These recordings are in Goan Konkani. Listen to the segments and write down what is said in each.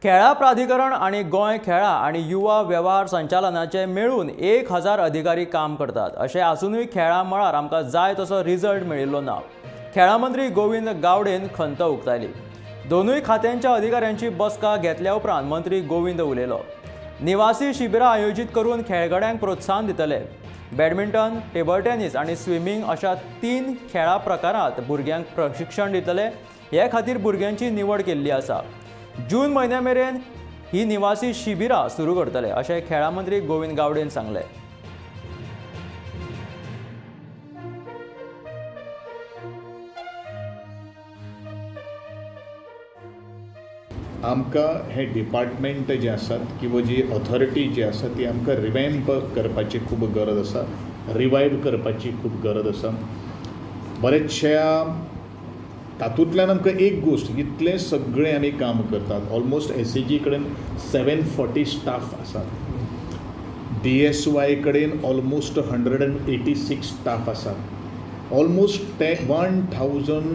खेळां प्राधिकरण आनी गोंय खेळां आनी युवा वेव्हार संचालनाचे मेळून 1000 अधिकारी काम करतात. अशें आसुनूय खेळां मळार आमकां जाय तसो रिजल्ट मेळिल्लो ना. खेळां मंत्री गोविंद गावडेन खंत उक्तायली. दोनूय खात्यांच्या अधिकाऱ्यांची बसका घेतल्या उपरांत मंत्री गोविंद उलयलो. निवासी शिबिरां आयोजीत करून खेळगड्यांक प्रोत्साहन दितले. बॅडमिंटन, टेबल टेनिस आनी स्विमींग अशा 3 खेळां प्रकारांत भुरग्यांक प्रशिक्षण दितले. हे खातीर भुरग्यांची निवड केल्ली आसा. जून म्हयन्या मेरेन ही निवासी शिबिरां सुरू करतले अशें खेळां मंत्री गोविंद गावडेन सांगलें. आमकां हे डिपार्टमेंट जे आसात किंवा जी ऑथॉरिटी जी आसा ती आमकां रिवॅम्प करपाची खूब गरज आसा, रिवायव करपाची खूब गरज आसा. बरेचश्या तातूंतल्यान आमकां एक गोश्ट, इतलें सगळें आमी काम करतात, ऑलमोस्ट एसएजी कडेन 740 स्टाफ आसात, डीएसवाय कडेन ऑलमोस्ट 186 स्टाफ आसात, almost 1000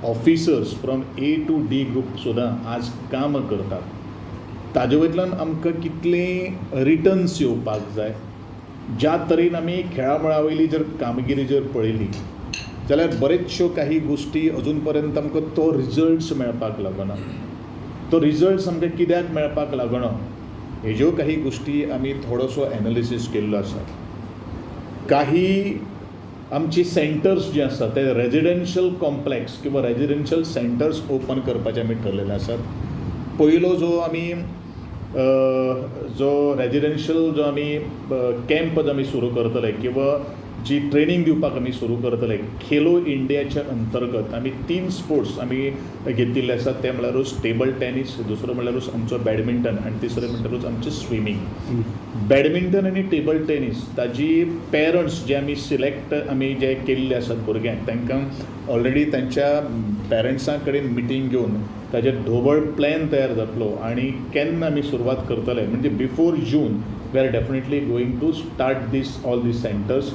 officers from A to D group सुद्दां आज काम करतात. ताजे वयल्यान आमकां कितले रिटर्न्स येवपाक जाय, ज्या तरेन आमी खेळा मळा वयली जर कामगिरी जर पळयली जाल्यार बरेचश्यो काही गोश्टी अजून पर्यंत आमकां तो रिजल्ट्स मेळपाक लागना. तो रिजल्ट्स आमकां कित्याक मेळपाक लागना हेज्यो काही गोश्टी आमी थोडोसो एनालिसीस केल्लो आसा. काही आमची सेंटर्स जे आसा ते रेजिडेन्शियल कॉम्प्लेक्स किंवा रेजिडेन्शियल सेंटर्स ओपन करपाचे आमी ठरलेले आसात. पयलो जो आमी जो रेजिडेन्शियल जो आमी कॅम्प जो आमी सुरू करतले किंवा जी ट्रेनींग दिवपाक आमी सुरू करतले खेलो इंडियाच्या अंतर्गत आमी 3 स्पोर्ट्स आमी घेतिल्ले आसात. ते म्हळ्यारूच टेबल टेनीस, दुसरो म्हळ्यारूच आमचो बॅडमिंटन आनी तिसरो म्हळ्यारूच आमचें स्विमींग. बॅडमिंटन आनी टेबल टेनीस ताजी पेरंट्स जे आमी सिलेक्ट आमी जे केल्ले आसात भुरग्यांक, तांकां ऑलरेडी तांच्या पेरंट्सां कडेन मिटींग घेवन ताजेर ढोबळ प्लॅन तयार जातलो आनी केन्ना आमी सुरवात करतले म्हणजे before June we are definitely going to start this all these centres.